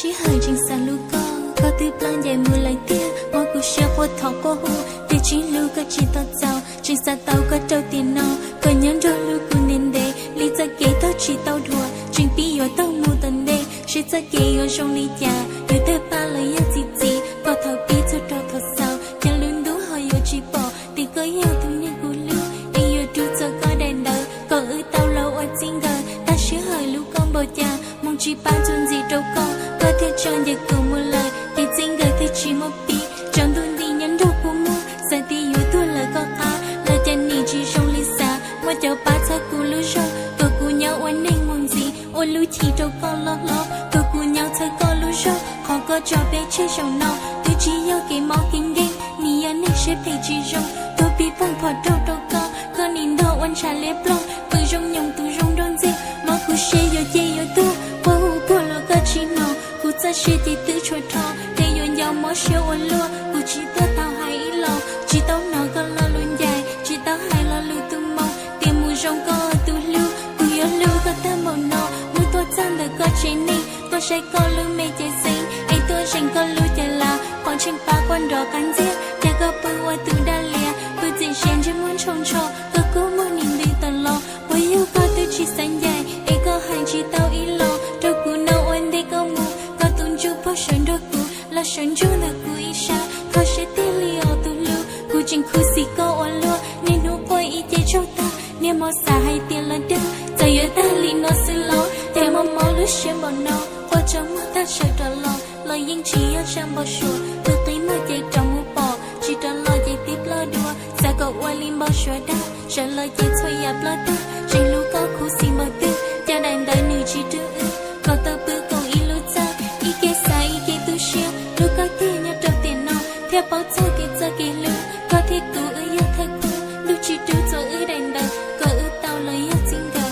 Sij hawm tseem xav hlub koj, koj twb ploj ncaim mus lawm tiag. Mob kuv siab quaj thov quaj hu, tiam sis hlub koj tsis tau txaus. Tseem xav tau koj rau tiam no, koj nyob nrog hlub kuv ntev ntev li. Txoj kev taug tsis tau dhuav, tseem pib yuav taug mus tom ntej. Seb txoj kev yuav zoo li cas, yuav tawg paj los yog txi txiv. Koj thaum pib txog rau thaum xaus, cov lub ntuj ho yuav tsis pom. Tiam koj yog tus neeg kuv hlub, es yuav rub txog koj daim ntawv. Kom wb tau los ua txij nkawm, tab sij hawm hlub koj npaum cas, hmoov tsis pab txuas ntxiv rau koj. Koj thiaj tso ncaws kuv mus lawm, kev txij nkawm thiaj tsis muaj pib. Tsaus ntuj nti nyob nrog kuv muag, xav tias yuav tuag lawm koj qab. Lawv cov nim tsis zoo li xav, muaj cov pab txhawb kuv lub zog, kom kuv nyob ua neeg mus ntxiv, ua lub chim rau koj loj hlob. Kom kuv nyob txhawb koj lub zog, qhov koj tso peb tseg zaum no, twb tsis yog kev mob kev nkeeg, nim yog neeg siab phem tsis zoo. Tuag pib poog phom raug rau koj, koj nim ntog ua ntshav liab ploog, pw zoo nyoos tus zoo nrog ntxiag. Mob kuv siab yuav ciaj yuav tuag, quaj hu puag los koj tsis hnov. Kuv txoj sia ces twb tshuav rho, ces yuav nco mob siab ua luaj. Kuv tsis tuaj tau hais ib los, tsis tau hnov koj lo lus ncaim, tsis tau hais lo lus tu moo. Tias mus zoo koj tus hlub, kuv yuav hlub koj tag npaum no. Mus tuaj txog ntawm koj tsev neeg, tuaj saib koj lub me cev xeeb, es tuaj zeem koj lub cav lav. Qhov tseem pab koj nrov qab ntxiag, cas koj pw ua tus daj lias, pw txim siab ntsej muag ntsho ntsho. Koj kub muag nim ntws tawm los, puas yog koj twb tsis xav ncaim, es koj hais tsis tau ib los. Rau kuv no ua ntej koj mus, koj tus ntsuj plig sawv nrog kuv, los sawv ntsug ntawm kuv ib sab. Kho siab tiag li os tus hlub, kuv tseem khuv xim koj ua luaj. Niaj hnub quaj ib ce tsaug tag, niaj hmo xav hais tias los dag. Txawm yuav tag li no xwb los, cas mob mob lub siab npaum no. Quaj tsaug muag tag sawv rov los, los yeej tsis yog zaj npau suav. Pw qi muag ces rov mus pom, tsis rov los ces twb ploj dua. Xav kom ua li npau suav dag, sawv los ces txhua yam ploj tag. Tseem hlub koj khuv xim npaum twg, cas daim ntawv nws tsis rub wb. Kom tau pw koom ib lub txaj, ib ke xav ib ke tu siab. Hlub koj tiag nyob rau tiam no, thiaj paub txog kev txoj kev hlub. Koj thiab kuv wb yog thawj khub, ntuj tsis rub txuas wb daim ntawv, kom wb tau los yog txij nkawm.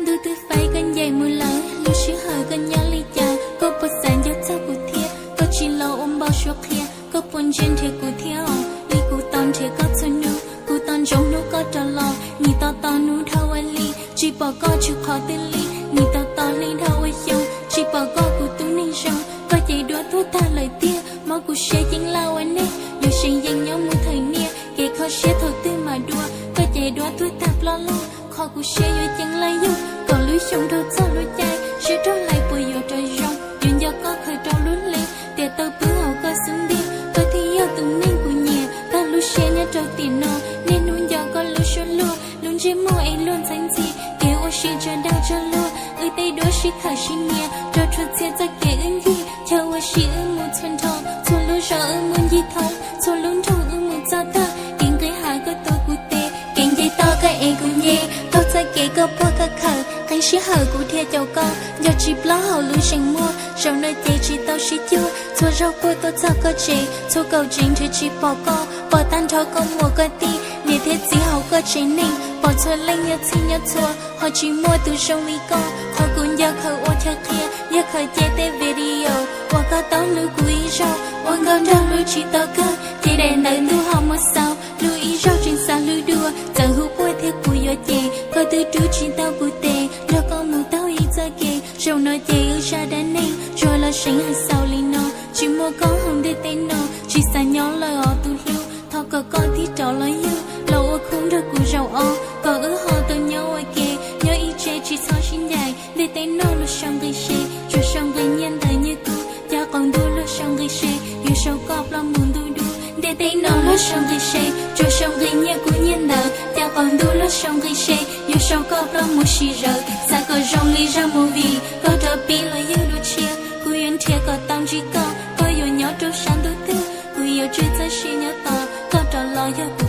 Ntuj twb faib koj ncaim mus lawm, lub sij hawm koj nyob li cas? Koj puas xav nco txog kuv thiab? Koj tsis los ua npau suav qhia, koj puas ntsia nrhiav kuv thiab os? Li kuv tos nrhiav koj txhua hnub, kuv tos ntsoov hnub koj rov los. Nim tos tos hnub dhau ua hli, tsis pom koj tsis qhov twg li. Nim tos tos hli dhau ua xyoo, tsis pom koj kuv tus neeg zoo. Koj ces duab tuag tag lawm tiag, mob kuv siab ceeb laj ua neeg. Yuav seev yees nyob mus thawm niaj, kev kho siab thaum twg mam dua. Koj ces duab tuag tag ploj loj, qhov kuv siab yuav ceeb laj yog kom lub xyoo dhau txog lub caij, siab rog lais puas yuav rov zoo. Yuav nco koj khaws rau lub hle, tiam tau pw hauv koj xub ntiag. Koj thiaj yog tus neeg kuv nyiam, tag lub siab nyob rau tiam no. Niaj hnub nco koj lub suab luag, lub ntsej muag es luag ntxhab ntxhi. Kev ua si tsa dag tsa luag, wb tej duab sib khawm sib nyias, rau rhuav txhia txoj kev wb ncig. Chaw ua si wb mus txhua nrho, txhua lub zos wb mus ncig thoob, txhua lub nroog wb mus txog tag. Kev nqis hav koj tuav kuv tes, kev nce toj koj ev kuv nce. Taug txoj kev koj puag koj khawm, qee sij hawm kuv dhia caum koj, nco tsis plaub hauv lub zeem muag. Zaum no ces tsis tau sib cuag, txhua zaug quaj tuaj txog koj tsev, txhua kaum tsev nrhiav tsis pom koj. Pom tag nrho koj muam koj tij, niam thiab txiv hauv koj tsev neeg, pom txhua leej nyob txhij nyob txhua, ho tsis muaj tus zoo li koj. Qhov kuv nco khaws ua chaw qhia, yog khaws cia tej video uas koj tau hlub kuv ib zaug. Ua nkauj nraug hlub tsis tau kawg, ces daim ntawv ntuj ho muab xaus. Hlub ib zaug tseem xav hlub dua, txawm hu puag thiab kuv yuav cem. Koj twb rub tsis tau kuv tes, nrog koj mus taug ib txoj kev. Zaum no ces wb zaj dab neeg tsuas los seev hais xaus li no. Tsis muaj koj hauv ntiaj teb no, tsis xav nyob lawm os tus hlub. Thov kom koj tig rov los yug, los ua khub nrog kuv zaum ob, kom wb ho tau nyob ua ke, nyob ib tse tsis txhob sib ncaim. Ntiaj teb no luag sau nqi se, tsuas sau nqi nyiaj ntawv nyiaj kub, cas qaum ntuj luag sau nqi se, yuav sau koj ploj mus ntuj dub. Ntiaj teb no luag sau nqi se, tsuas sau nqi nyiaj kub nyiaj ntawv, cas qaum ntuj luag sau nqi se, yuav sau koj ploj mus sim zawv. Xav kom zoo li zaj movie, koj rov pib los yug dua tshiab, kuv yuav nrhiav kom tau ntsib koj, koj yuav nyob rau sab ntuj twg, kuv yuav tswj txoj sia nyob tos koj rov los yog kuv